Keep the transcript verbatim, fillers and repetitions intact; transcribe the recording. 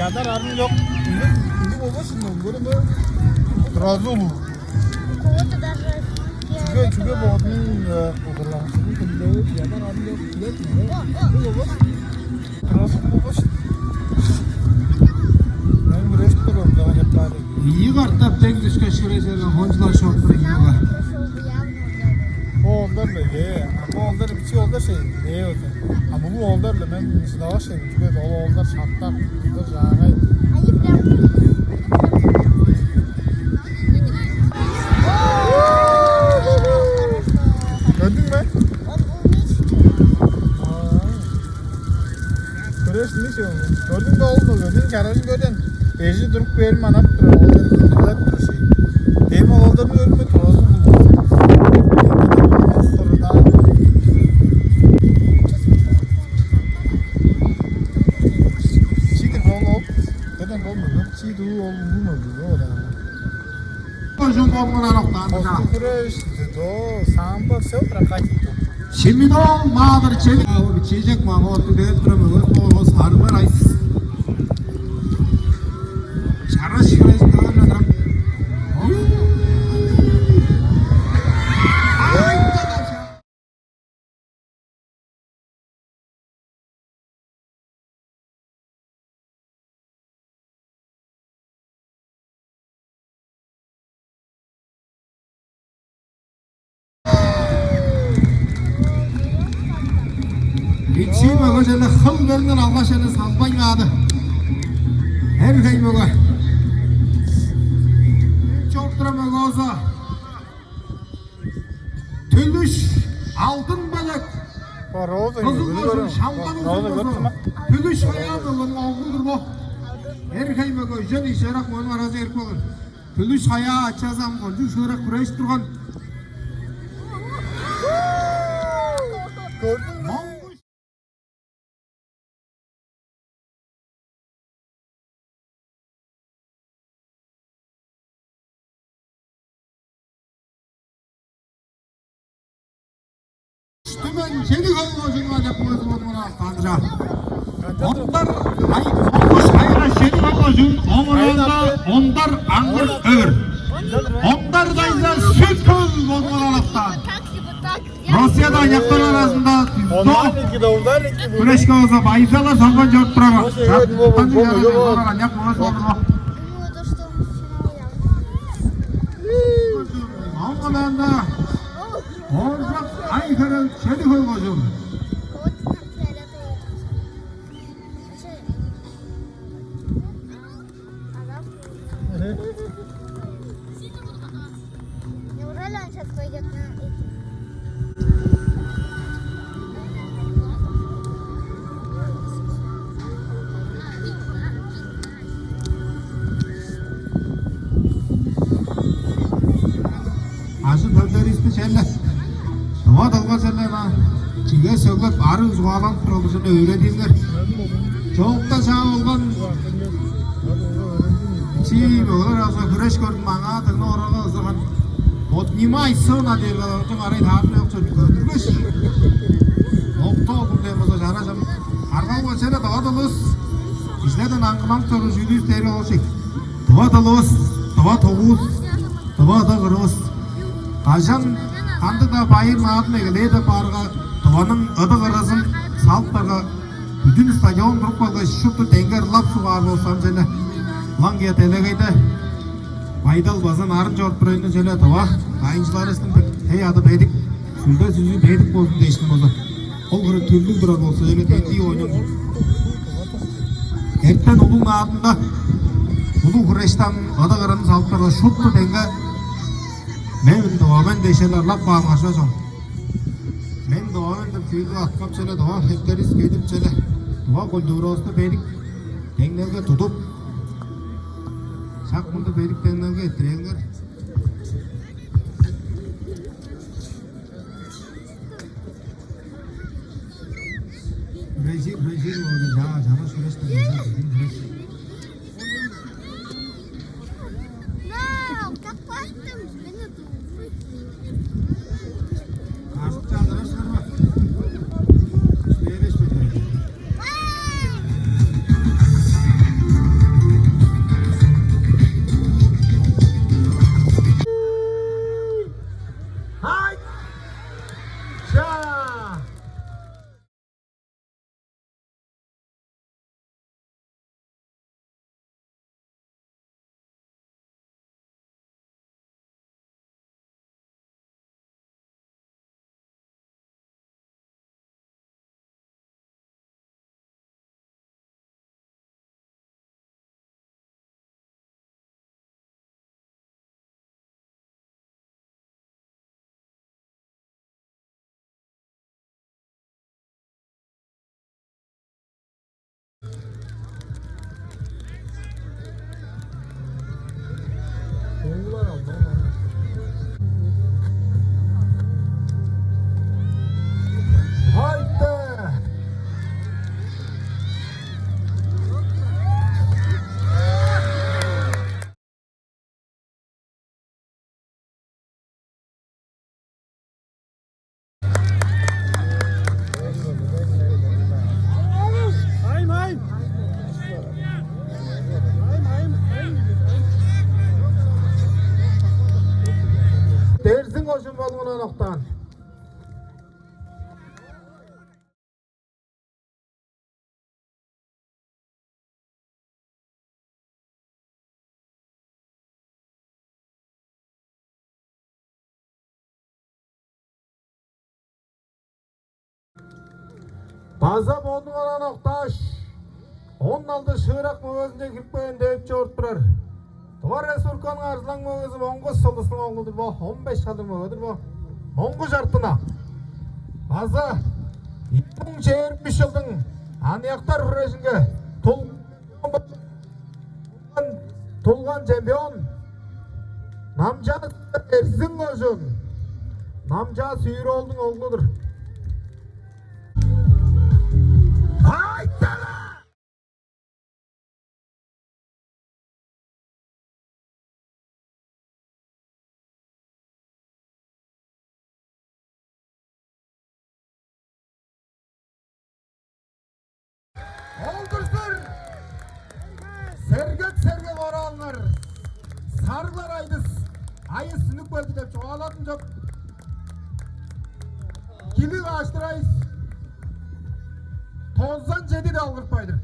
Янар арын чок. Ындыг, ындыг болбас ындыг. Көрүң бе? Туразы улуг. Кого-то даже чүге, чүге бодун удурлаңчылыг күндө янар арын чок. Билет. Ындыг болбас. Туразы улуг болбас. Мен күрөштүр онда деп баар. Ийи катап дең дүшкеш хүрежерге хончулар шоктур ийига. Бо оолдар-ла, э, а бо оолдар бичии оолдар шей, э, вот. А бо оолдар-ла мен шыдавас шей, чүге ол оолдар шактап, кыздар жаагай. Они прям... Көрдүң бе? Он умнички. Көрөөрсүң, иши ол. Көрдүң бе, ол мөгениң чаражын көрдүң? Эжи туруп бээр манап турар, ол дээрге кылдырып турар шей. Дем ол олдарны көрүңме, туразы бул. Чидир ол, ол. Көрдүң бе, ол мөге? Чидир ол, улуу мөге, ол да. Кожун болган аныктаан. Косту күреш, дзюдо, самбо, все прокатит тут. Чемпион маадыр чедип, чежек маңооту дээп турам, өс болгос аргар айс. Чараш хүрежин көрүп турам. Бичии мөге черле хыл беринден алгаш, черле салбайн каады. Эр хей мөге. Чоруп турар мөге болза. Түлүш Алдын Белек. Роза, кызыл кожуң Шамдан Роза, узун кызыл. Түлүш Хаян мөгениң оглу-дур бо. Эр хей мөге, үжен ийи шыырак мөгениң аразы эрик болган. Түлүш Хаян ачазы ам кончуг шыырак хүрежип турган. Көрдүң бе? Түмен чеди хол кожуңга деп коюп турган канча. Ондар ай, Монгуш Хайра чеди хол кожуң, оңунда Ондар Аңгыр Өвүр. Ондар дайза Сүт-Хөл болган алактан. Россияда аныяктар аразында дзюдо хүрешке болза, байдалар салган чоруп турар. Аныяк болза болур. Оңунаанда Ооржак Ай-Херел, Чеди-Хөл кожуун. Неужели он сейчас пойдет на эти? Ажы-төлдеривисти черле, тыва дылга черле, чиге сөглеп, арыг чугааланып турар ужуну өөредиңер. Чоокта чаа болган чиим олар азы хүреш көрдүм, аңаа дыңнап орарга ызыган. Поднимай сына дээр кылаачың арай таарын чок чорду көндүргеш. Окто окун дем болза чара чам. Аргалга чеде дава дылыс. Кижилерден аңгыланып чоруур чүүлүбүс дээрге ол чек. Тыва дылывыс, тыва тобувус, тыва ыдык ырывыс. Кажан кандыг-даа байыр наадым эгелээр деп баарга, тываның ыдык ырызын салыптарга, бүдүн стадион туруп калгаш, шупту деңге ырлап сугаар болза, ам чене ылаңгыя делегейде байдал база нарын чоруп турар ийин, чене тыва дайынчыларывыстың хей-аъды бедик, сүлде-сүзү бедик болзун дээштиң болза. Ол хире түрлүг турар болза, эми тетии ойнап. Эртен улуг наадымда улуг хүрештен ыдык ырын салып тургаш, шупту деңге «Мен тыва мен» дээш ырлап каан кашпа чон. «Мен тыва мен» деп чүүлдү аткап чеде, тыва хептеривис кедип чеде, тыва культуравысты бедик деңнелге тудуп, шак мындыг бедик деңнелге эрттирээлиңер. Бразил, Бразил, ода жаа, жана сүреш, Бразил, Бразил. Вау, как классно! Кажып чаалдырар шыгар бар. Бээреш бетер. Болгунан октаан. База бодунуң онаан октааш, он алды шыырак мөгезинче кирип келген деп чорудуп турар. Тыва Республиканың арзылаң мөгези Моңгуш Сылдыстың оглу-дур бо, он беш шалдың мөгедир бо. Моңгуш Артына. База ийи муң чээрби үш чылдың аныяктар хүрежинге тул тулган чемпион Намчаа Эрзин кожуун Намчаа Сүүр-оолдуң оглу-дур. Айтала! Олдурсур! Сергек сергек ораалыңар. Сарыглар айдыс. Айыс үнүп келди деп чугааладым чоп. Килиг ааштырайыс. Тозан чеди де алгыртпай-дыр.